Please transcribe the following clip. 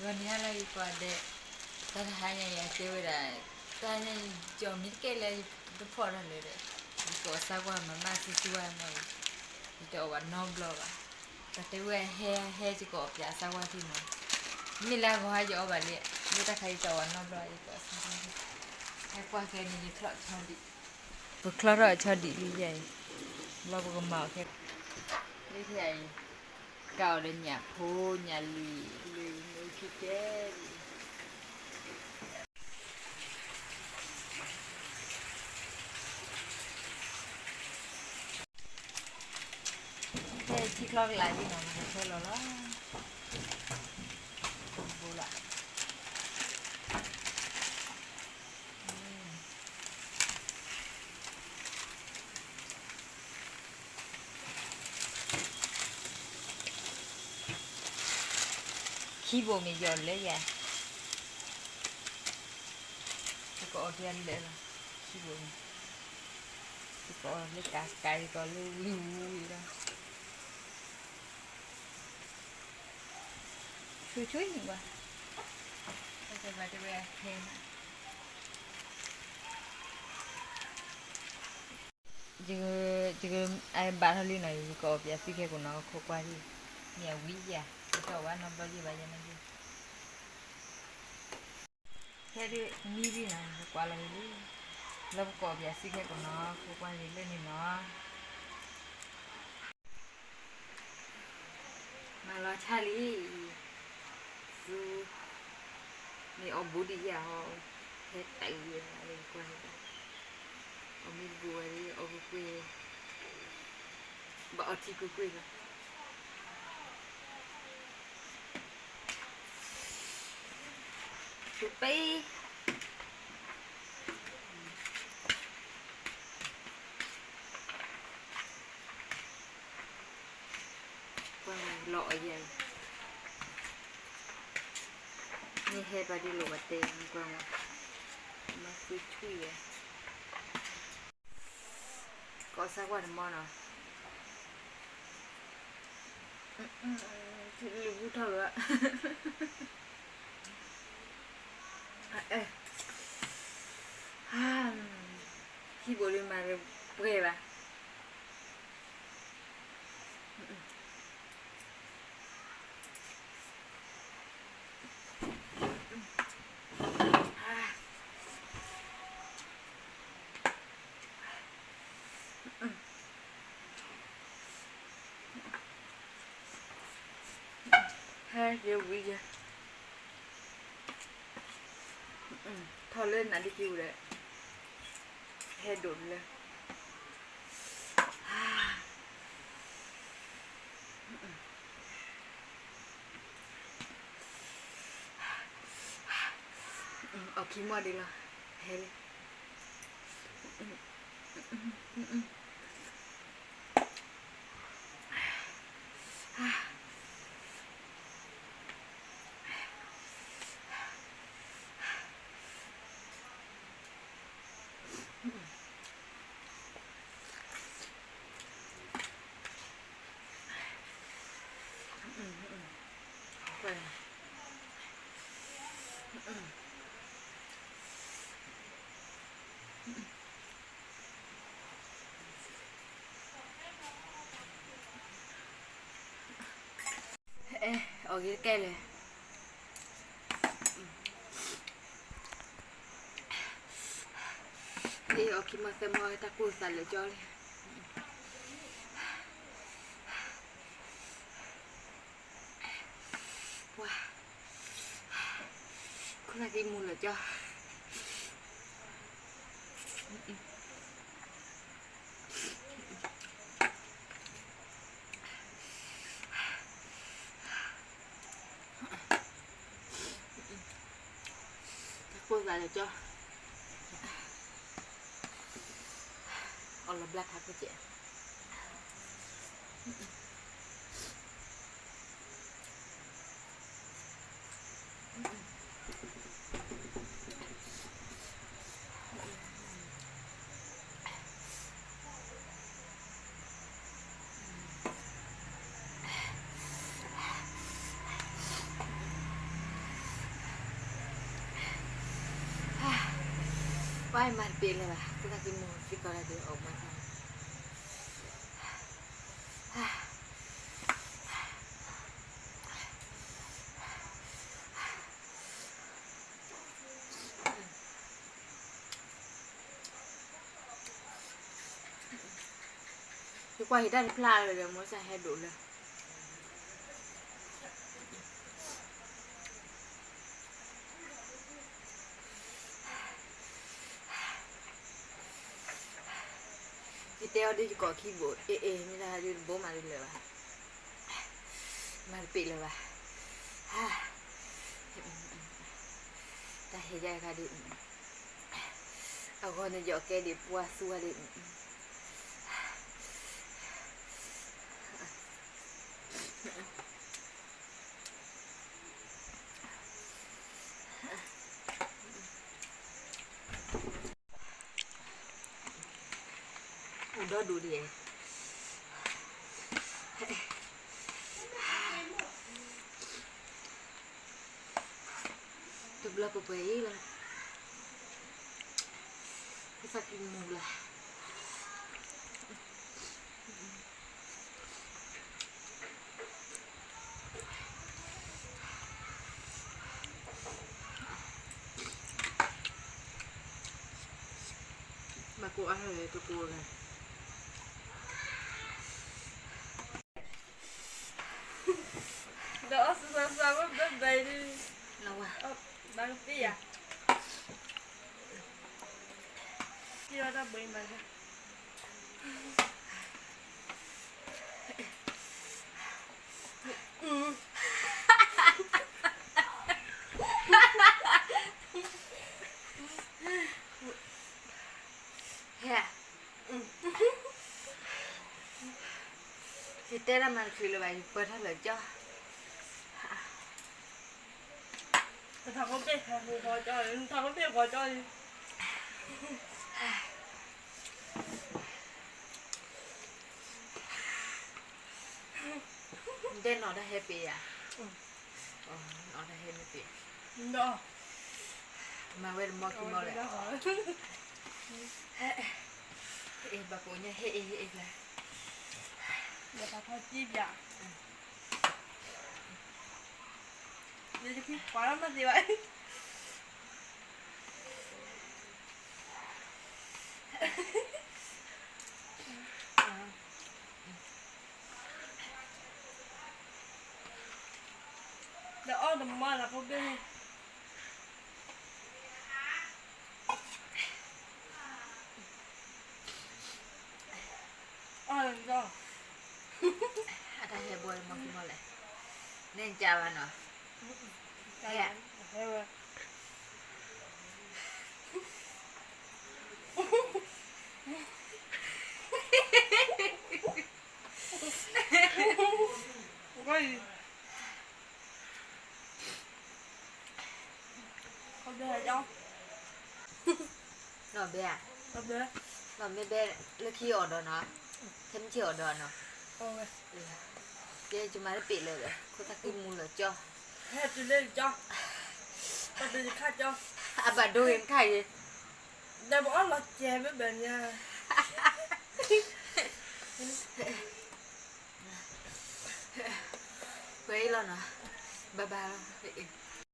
ဂီၤနံၤဟါလၢယကိးဂၤဒဲး, တၢ်တဟါညါအံၤ ယတဲဝဲဒၣ်, တၢ်ညါအံၤ ယမံတကဲလၢယတဖီၣ်တၢ်လၢၤဒီး, ယကိးစၢ်ကွၢ်မၤမၢ်ဆူၣ်ဆူၣ်ဝဲမၢ်အံၤ, ယတအီၣ်ဘၣ်နီတဘျီဘၣ်. တၢ်တဲဝဲဟဲဟဲ ယကိးပၠးစၢ်ကွၢ်ထံနီၤ, မ့ၢ်လၢအဂီၤဟါယအီၣ်ဘၣ်လံ, မ့ၢ်တၢ်ခါယတအီၣ်ဘၣ်နီတဘျီ ယကိးစၢ်ကွၢ်ထံ, ဟဲကွၢ်ခဲန့ၣ် ယချီၣ်ဆီဒံး, ပချီၣ်ထီၣ်ဆီဒံးလံယၤအံၤ, ဘျီပကမၤအီၤခဲ, လၢယၤအံၤ ကးအီၤဒီးညၣ်ဖိညၣ်လံၤ လၢမ့ၢ်ခံကဲလံ, ဖဲထံချီကလာ်လံနီၤ ပကဆဲလီၤလီၤ, ဘိလၢ ခံဘိမ့ၢ်ယီၤလၢယၤ, ယကအီၣ်ဒ်လဲၣ်လီၤ, ခံဘိမ့ၢ်, ယကအီၣ်လၢကၤကၤယကီၢ်လၢဝံၤဝံၤလီၤ, ဆူၣ်ဆူၣ်န့ၣ်ဘၣ်, တၢ်တဲဘၣ်တဲဝဲအခဲ ယကဘၣ်ထီၣ်လံနီၤ, ယကအီၣ်ပၠးသုခဲကိးနီၤ ခိးကွၢ်လံ, မ့ၢ်အဝံၤယၤ ယတအီၣ်ဘၣ်နီတဘျီယဘၣ်ယဲန့ၣ်, ဟဲဒ်မံဒ်နီၤ ယကွၢ်လီၤလံ, လၢပကအီၣ်ပၠးသုခဲကိးနီၤ ခိးကွၢ်လံလၢန့ၣ်နီၤ. မၤလီၤဆါလံ, သု, မ့ၢ်အီၣ်ဘူးဒံးယၤဟီ, ဟဲတၢ်အံၤယဲ, ကွၢ်, အီၣ်မ့ၢ်တဘူးဝဲဒ် အီၣ်ကွ့ၢ်ကွ့ၢ်, ဘၣ်အီထံကွ့ၢ်ကွ့ၢ်လီၤ. ဆူၣ်ပ့ ကွၢ်လီၤအယဲၢ်, မ့ၢ်ဟဲဘၣ်ဒ်လိာ်ဘၣ်တဲ ကွၢ်မး, မၤဃုထူၣ်ယဲၢ်, ကိးစၢ်ကွၢ်တမီနီၤ, ထံလုၢ်ဟူထီၣ်လီၤ, ဟံၣ်ဘိဒ်မၤတပှဲၤဘၣ်. ဟဲက့ၤဝံၤယဲ, ထီၣ်လၢနၤဒ်က့ၤဝဲဒီး, ဟဲဒိၣ်လၢ အီၣ်ခံမီၢ်ဒ်လီၤ, ဟဲလံ. အီၣ်ဂ့ၤတကဲလၢၤ, အီၣ်ခံမီၢ်သၢမီၢ် တၢ်ကိၢ်သးလၢာ်ကၠီလံ. ပှၤ, ခိၣ်သၣ်က့ၤမူလၢာ်ကၠီ. တၢ်ကိၢ်သးလၢာ်ကၠီ, အီၣ်လီၤဘျါထးခိၣ်ကဲး. အ မၤတပ့ၤလၢၤဘၣ်, ခိၣ်သၣ်ဃံမူစ့ၢ်ကီးဒၣ်ဒုးအီၣ်မၤသး ယကွၢ်ဟံးတၢ်တဖျါလၢၤဒီး မိၢ်စၢ်ဟဲဒိးလၢ ယတဲအီၤဒ်ယကိးခံဘိး အ့ၣ်အ့ၣ် မ့ၢ်တၢ်ဒ်တဘိမၤတလၢၤဘၣ်, မၤတပ့ၤလၢၤဘၣ်, တၢ်ဟဲယါခါဒ် အဂီၢ်န့ၣ် ယီၤကဲဒံးပှၤသူဝဲဒံး အိၣ်ဒီဒူၣ်ဒံးဧါ, တဘျီပှဲၤပှဲၤအံၤလီၤ, ကစၢ်ခရံာ်မူလၢ် ဘၣ်ကိးအါထီၣ်တကိးဂၤ, ဒီးအီၣ်စၢၤစၢၤဝဲဘၣ်ဘၣ်ဒုး, လီၤဝါ, ဘၣ်ကပ့ၤယၤ, က့ၤလီၤတၢ်ဘှံးမး ဟဲ, ယတဲတၢ်မၤတချုးလၢၤဘၣ် ယပၢထီၣ်လၢာ်ကၠီ, ထးခိၣ်ပ့ၢ် ထးခိၣ်ပ့ၢ်ဃီကၠီ, ထးခိၣ်ပ့ၢ်ဃီကၠီလံ, နတဲနီၢ်တၢ်ဟဲပ့ၤယၤ, နီၢ်တၢ်ဟဲမ့ၢ်ပ့ၤ, မၤဝဲတမီၢ်ခံမီၢ်လဲၣ်, ဘၣ်ကိးညါဟဲအ့ၣ်ဟဲအ့ၣ်လၢ, ယပာ်ထီၣ်ကံၣ်ပၠး, ယတဖံကွၢ်လီၤမၤသ့ဘၣ် ဒီးအီၣ်တမီၢ်လၢခိၣ်ဘ့ၣ်န့ၣ်, အီၣ်လီၤ, အတၢ်ဟဲဘှီတမီၢ်ခံမီၢ်လဲၣ်, န့ၣ်ကၢ်ဘၣ်နီၤ, ဟဲ, ဟဲဝဲ နီၢ်ဘဲဧါ, နီၢ်မ့ၢ်ဘဲလၢခံအီၣ်ဒီးနီၤ, ထဲမ့ၢ်ဆ့ၣ်အီၣ်ဒီးနီၤ, ကဲယမၤတပ့ၤလၢၤဒီး ခိၣ်သၣ်ဃံမူလၢာ်ကၠီ, ဟဲတုၤလၢကၠီ, ပတုၤယခါကၠီ, အဘၣ်ဒိဂ့ၤနခါဂ့ၤ, ဒီးပအီၣ်လီၤစဲးဘၣ်ဘၣ်ညါ ပှဲၤအံၤလီၤနီၤ, ဘၣ်ဘၣ်လီၤ,